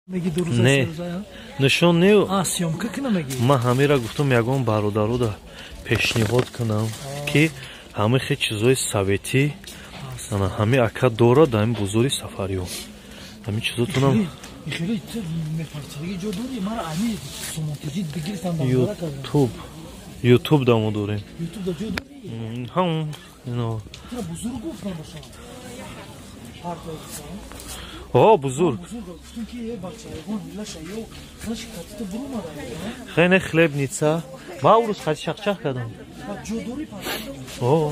Не, нишон не. Съёмка кина меги. Ман ҳамира гуфтам, ягон бародарода пешниҳод кунам, ки ҳамаи хе чизои советӣ ана ҳами ака дорад дар ҳами бозори Сафариён. Ҳами чизотунам Ютуб, Ютуб дамо дорем. Ҳам ино. О, бузург. Хене хлебница. Ма урус хати чақчақ кардам. О.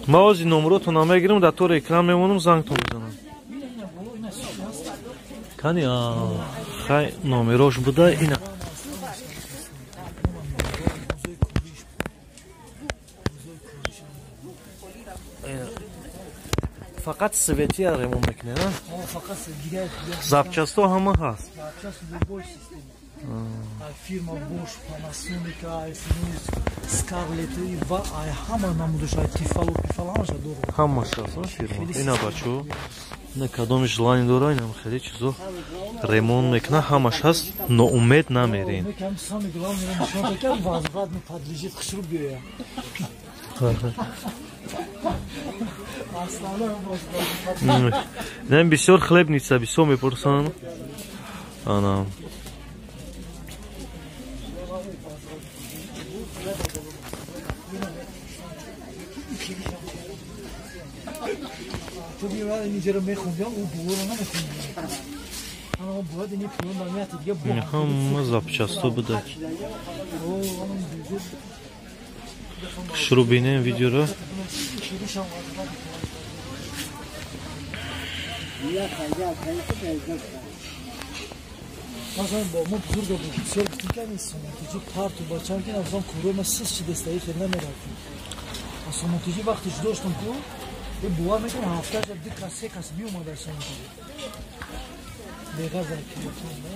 Ма ози номротон мегирам, дар тори экран мемонам, зангтон мезанам. Кани, хай номерош буда ина. Фақат светия ремонт мекунед, а? Запчасто ҳама ҳаст. Фирма Bosch, Panasonic, Philips, Scarlett ва ҳама намудаш, Тифало, Пифало ҳамаша дорад. Ҳамаш ҳаст фирма. Ина бачо, ина кадоми желание дора, ина хеле чизо ремонт мекунад, ҳамаш ҳаст, ноумед намерен. Самое главное, нишон такар возврат не подлежит, хушрӯ биёя. Ин бисёр хлебница бисёр мепурсанд. Ана. Ҳама запчасто буда. Шурӯъ бинем видеоро. Масалан, бо мо бузург буд, бисёр гуфтем, ки ами сомонтиҷи парту бачам, ки навзон кӯрӯи ма сис чи дестаи хел намерафтем. Аз сомонтиҷи вақте доштам ку, бовар мекунам, ҳафташа ду кас, се кас меомад аз сомонтиҷи. Беғаза телефон, да?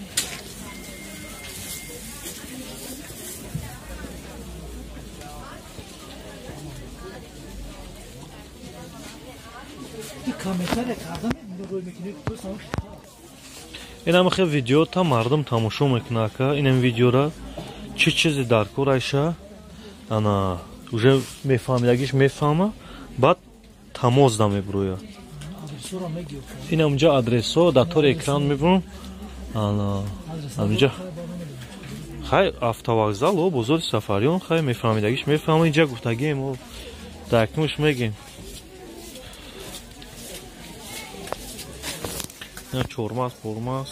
Инам хе видео та мардум тамошо мекуна, ака. Инам видеора чӣ чизе дар кор айша, ана уже мефаҳмидагиш мефаҳма, баъд тамоз да мебуроя. Инам ҷа адресо дар тори экран мебурам. Ана амҷа хай автовокзал о бозори Сафариён, хай мефаҳмидагиш мефаҳма, инҷа гуфтагием, о дар якумш мегем. Чормағз, хурмағз.